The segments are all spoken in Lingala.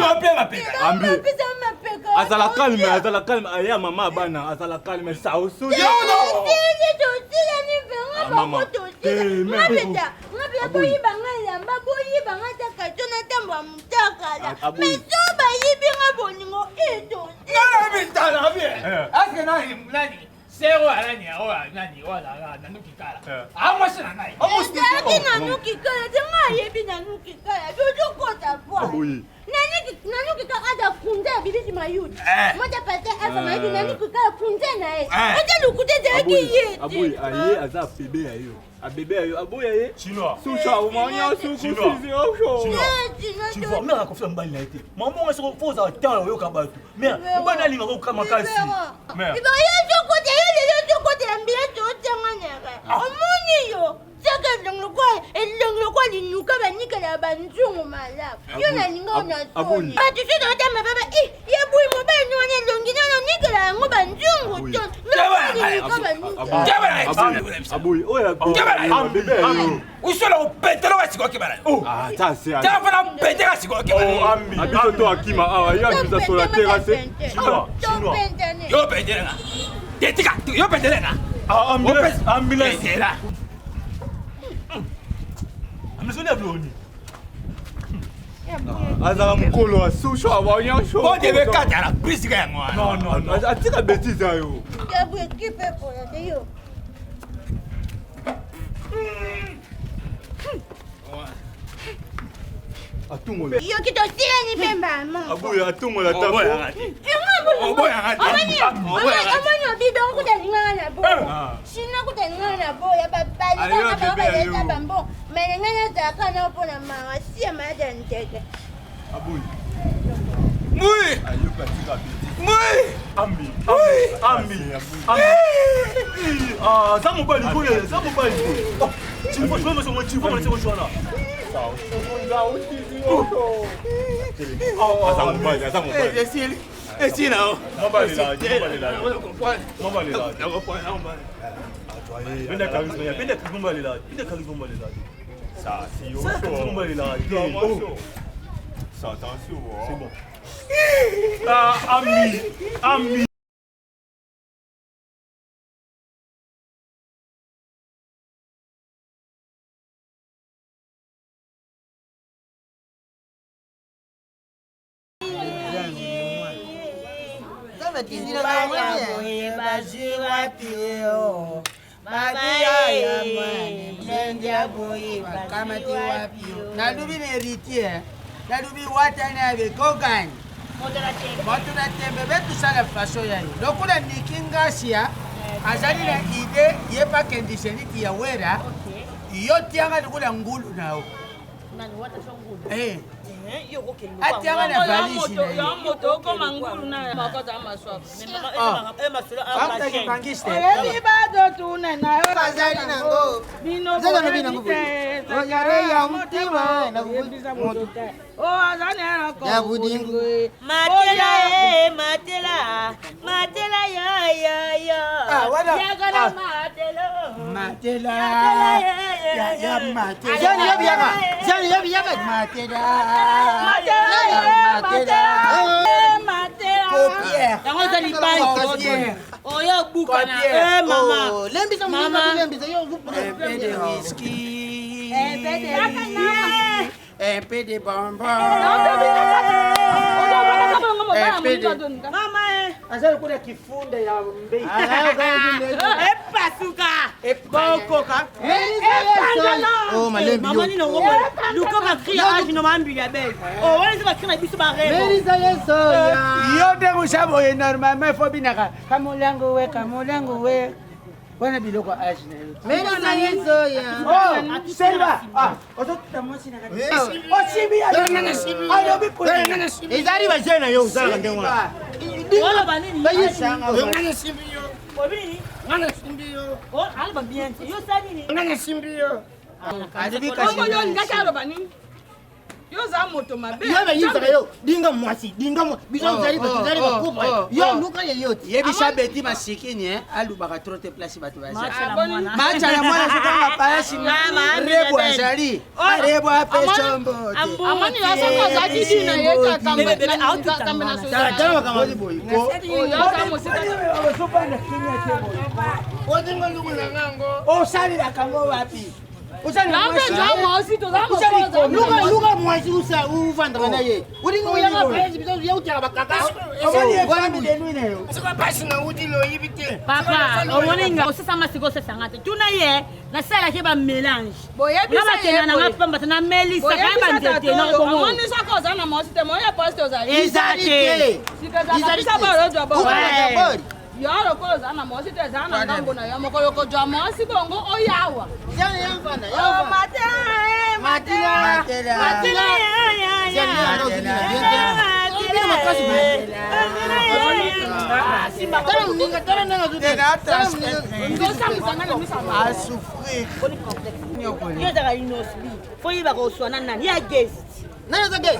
Yo pe mapeka. Ambi. Bapesa mapeka. Azala calme, azala calme. Aya mama bana, azala calme. Sausu. Tosili, tosilani mpenga Ah, mama. bango tosila. Eh, Nga mais- peta, nga peta Aboyi. boyiba nga elamba, boyiba nga ata kato na ntambo ya motakala. Ah, aboyi. Mais so bayibi nga bolingo, eh, tosila. Nana bitana bi. Eh. Aske nani nani? Sero nani oyo nani oyo na nanuki kala. Amwasi na ngai. Ezalaki nanuki kala te, nga ayebi nanuki kala. Tozokota pwa. Aboyi. Nanuki kaka aza kunza ya bibisi mayuti. Eh. Mota pate afa mayuti Eh. nanuki kala kunza na ye. Eh. Ata lokuta ezalaki ye te. Aboyi, aye aza bebe ya yo. Abebe ya yo, aboyi aye. Chinois. Susha, umanya suku Chinois. sisi osho. Chinois. Eh, Chinois, Tu vois, mère akofi mobali na ye te. Mama ngo soko fo ozala temps oyoka bato. Mère, mobali alingaka oyoka makasi. Mère. Yo ozokota yo lelo ozokotela mbila tootanga naka omoni yo saka elongi lokwa elongi lokwa linuka banikela ya banzungu malamu yo nalinga o na soni Abuni. bato so tokotamba baba ya boye mobali no wana elongi nano onikela yango banzungu to linuka banikela Kebala. Aboyi, oyo Kebala. bebe ya yo. Usola upetelo wa sikoyo kebala. Ah, ça c'est. Tala fana petela sikoyo kebala. Oh, Ami. Abiso to akima awa, yo abisa sur la terrasse. Chinois. Chinois. Yo petela nga. Tetika, yo petela nga. Ah, ambulance, ambulance. Petela. Ambulance ni abloni. Azala mokolo asusha abanya sho. Bon debe kata la prise ka yango wana. Non, non, non. Atika bêtise ya yo. yo Atungola. yoki tosilani mpe mama Aboyi atungola Oh, tako. Oboyanga te. Oboyanga te. Oboyanga te. omoni obido kuta lingaka na bo Ah. sino kuta lingaka na bo ya Ayo, babalibaka bebe, ayo. baleta bambo me ngai nazalaka nao mpona mawa siya maladi ya nteke Aboyi. Mui. Ayo atika bêtise. Mui. Ambi. Ambi. Ambi. Ah, za mobali kolela, za mobali. Oh, tu vois, je vois, tu vois, tu vois, tu vois. Aza mobali, aza mobali. Esili. Esili na yo. Mobali la, mobali la. Mobali la. Benda charisme, ya benda charisme mobali la. Benda charisme mobali la. Ça, si yo. Ça, charisme mobali la. Oh, Ça, attention. c'est bon. Ah, Ami. Ami. Nalubi na héritier nalubi watani abe kokani moto na tembe betusala faso ya ye lokola niki ngasia azali na ide ye pakendise niti ya wera yo tianga lokola ngulu na yo Eh. atianga na valise na ye moto okoma ngulu na akangiste oyebi bazotuna na yo bazali nango bino Eza na bino boyebi te, Ozali ya motema, na oyebisa moto te o aza na Ya budingu. Matela eh, matela, matela ya ya ya. Ah, wana. yakana Ah. matelo matela ya, ya ya matela Zani ya biyaka zani ya biyaka matela matela Ya matela matela Paupière. Yango eza libandi. Paupière. Oyo obukana. Paupière. Eh mama. lembisa Mama. lembisa yo un peu de whisky un peu de whisky un peu de bonbon un peu de Mama eh. aza lokola kifunda ya mbei Epasuka. bokoka Oh malembi Mama nini ngo boye. Luka ba cri ya age no mambi ya belle. Oh wana eza ba cri na biso ba rêve. yo nde kosa boye normalement ifo binaka kamolango we kamolango we wana biloko age na yo Oh, selva Ah, ozotuta mwasi na kati osimbi alobi ezali baje na yo osalaka ndenge wana Wala ba nini? Obi nini? Oh ala ba bien. Yo sa nini? alobi bongo yo olingaki aloba nini Yo oza moto mabe. Yo bayibisaka yo dinga mwasi dinga mwa biso tozali tozali bacouple yo luka ye yo te. Yebisa beti masikini eh, alubaka trop te place bato baza. Macha na mwana. Macha na mwana sokanga palasi Mama, rebo Amina azali rebo apesombo Amoni yo soki ozalaki di na ye te akambe Bebe, bebe, na- aututa akambe na mwana. Tala société. tala makambo ali boye ko Oyo aza mosika. odinga nduku na ngango osalelaka ngo wapi Ozali na Na mpe mwasi? nza mwasi toza Ozali mokoza. komi. luka luka mwasi usa uvandaka na ye olinga oyaka prince biso ya utaka bakaka Omoni efami de nuit na yo soki pasi na uti loyibi te Papa, omoni nga osesanga sikoyo osesanga te. Tuna ye nasalaki ba mélange. Boyebisa Nga bakenda ye na nga boye. pamba te namelisaka ye Boyebisa banzete tata na oyo, bongo. amoni soki oza na mwasi te moye poste ozali. Eza te. Sika ezalaka bisa balozwa bo. Ouais. Yo lokola oza na mwasi te eza na ngambo na yo mokolo kozwa mwasi bongo oyawa. Oh, matela, matela. Matela. Nzosangisa na miso. Asouffrir. Yo ozalaka inosbi fo yebaka oswana nani ya guest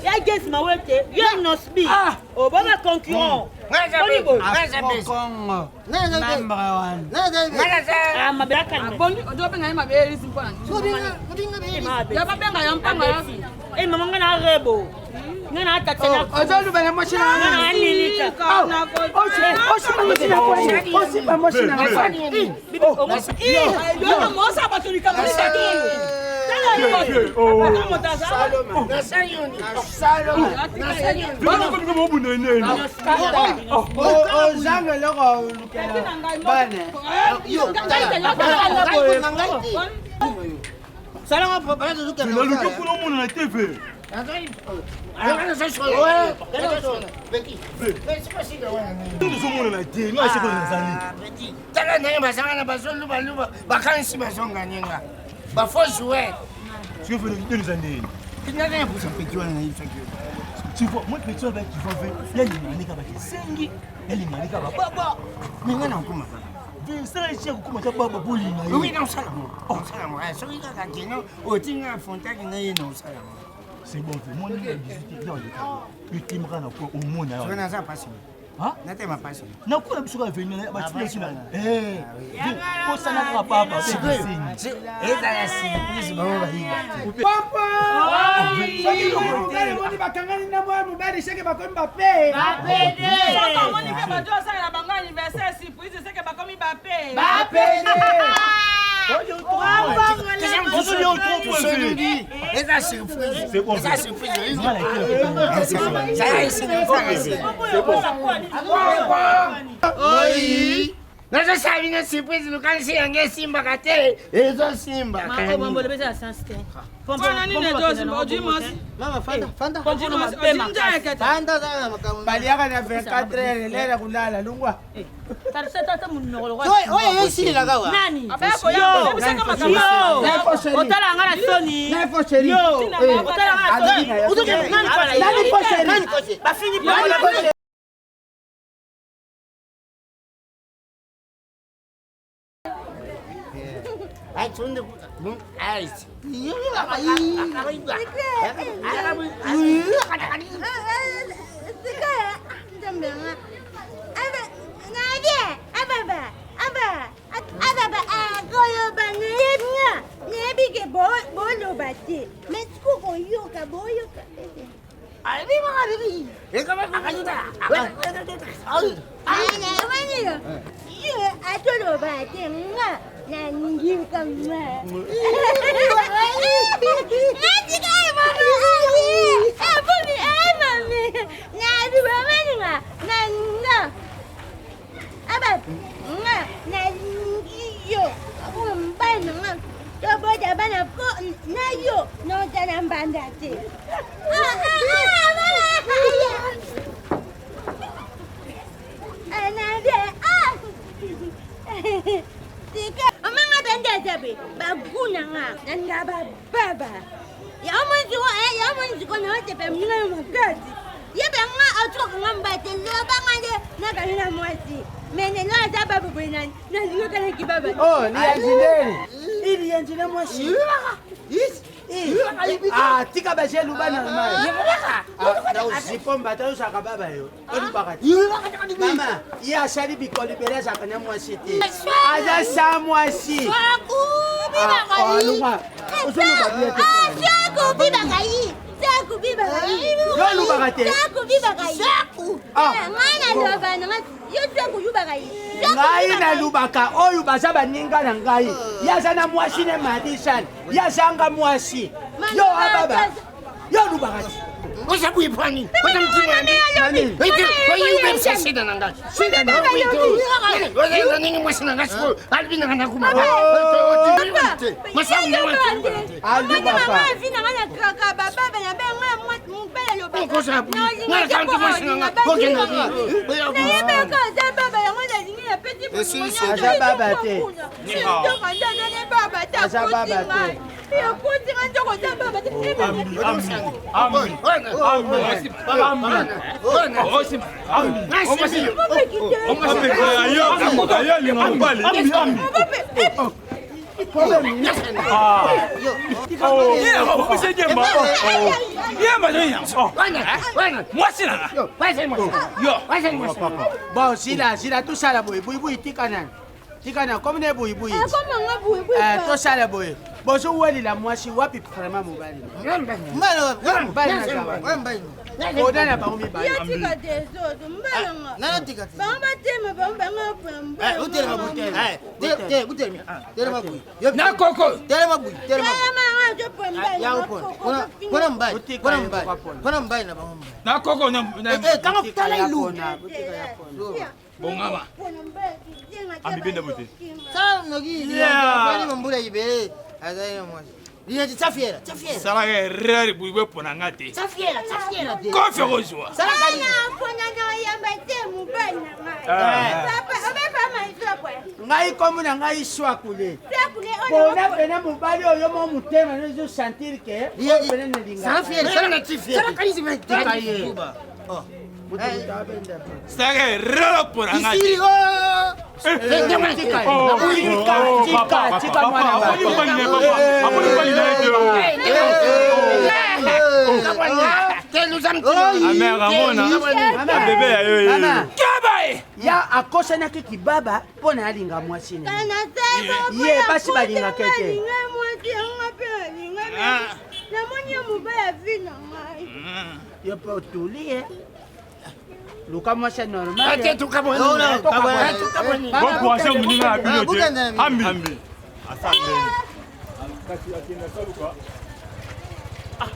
ya guest mawe te yo inosbi obo ba concurrent Boni boye. Afro-Congo. Membre wana. Ah, mabe akalme. Boni ozobenga ye mabe elisi mpona nini? Ya babenga yo mpanga ya. Eh, mama nga na rebo nga na tatiana Ozoluba na mwasi na nga na lilita Osimba mwasi na kwani. Osimba mwasi na kwani. Yo mosa bato likambo ni tata oyo. Tala yo moto. Moto aza. Ozanga eloko olukela bana. Naluki kuna omona na tv. Tozomona na te nga seko nazali. Tala ndenge bazanga na bazolubaluba bakanisi bazonga ninga bafaux joueur. Soki fene eza ndeni. Ndenge napusa peti wana nayebisaki yo. Tu vois, moi petit avec tu vois, yalinga nika bakisengi, yalinga nika bababa. Me nga na okoma kaka. Vincent echi akokoma ta baba bolinga ye. Oui, na osala ngo. Osala ngo. Soki kaka keno otinga fontaki na ye na osala ngo. C'est bon, moi ni na 18 heures de etimaka na kwa omona Soki yo. naza pasi. Hein? Natema pasi. Nakola biso kaka veni batina biso na. Eh, kosana kaka baba bisengi. Ezala surprise bango bayiba te. Papa! Soki mobali omoni bakangani na mwa mobali seke bakomi bape. Soki omoni mpe bato osalela bango anniversaire surprise seke bakomi bape. Tosolobi eza surprise. C'est bon. Eza surprise. Nga na Zala esinga. Oyi. Nazosala bino surprise lukanisi yango esimbaka te ezosimbaka. mambo eza sens te Mpona nini ezosimba ojui mwasi? Mama fanda fanda. Ojui mwasi, ojui njakete. Fanda zala na makambo. Baliaka na 24 heures lera kulala lungwa. tata monoko Oyo esilelaka wa. nani Abe koya koyebisaka makambo. yo otala nga na soni Nani faux chéri? yo otala nga na soni Nani nani faux chéri? Nani kose? bafini Nani faux chéri? Akoloba nayebi nayebi ke boloba te mais sikoyo koyoka boyoka wanilo ye atoloba te nga nalingika ma natika mama abomi mami naluba maninga nalinga aba nga nalingi yo mobali na nga tobota bana po na yo notala mbanda te tika omanga bende azabe baguna nga nalinga bababa yaomonziko naotepe mninga yo makasi yebe nga otuka nga mbate lobanga nde nakangi na mwasi me lelo aza baba boye nalingokanaki baba Oh, lianjineli. Ilianjina mwasi. Ah, tika baje luba normal. Ah, zipo mbata ozalaka baba yo. Olubaka te. Mama, ye asali bikolo ebele azalaka na mwasi te. Aza sa mwasi. Oluka. Ozoluka bien te. Yo olubaka te. Ngai nalubaka oyo baza baninga na ngai. Ye aza na mwasi ne madisane. Ye azanga mwasi. Yo ababa. Yo olubaka te. Oza boyepani oza mutima sida na ngai oza ndenge mwasi na ngai sikoyo alobi nanga nakuma Aza baba te. Aza baba te. Bon, zila zila tosala boye buibui tika nani tika nani komi ne buibui tosala boye bozowelela mwasi wapi vraiment mobali oda na bango mibale Na koko. Na koko na bongama. Amibenda bote. Salaka erreur boye mpona nga te. Kofi okozwa. Ngai komi na ngai swakule pona pena mobali oyo mo motema nozosentir ke oyo pena nalingaka Salaka erreur mpona nga te. Tika tika mwana. Amer amona bebe ya yo ye. Keba ye. Ya akosanaki kibaba mpo na alinga mwasi na ye. Ye basi balingaka te. Namoni ye mobali avi na ngai. Yo mpe otuli ye luka mwasi ya normal. Bon courage moninga na bino te. Ambi. Ambi. Asante. Kasi akenda saluka. Ah.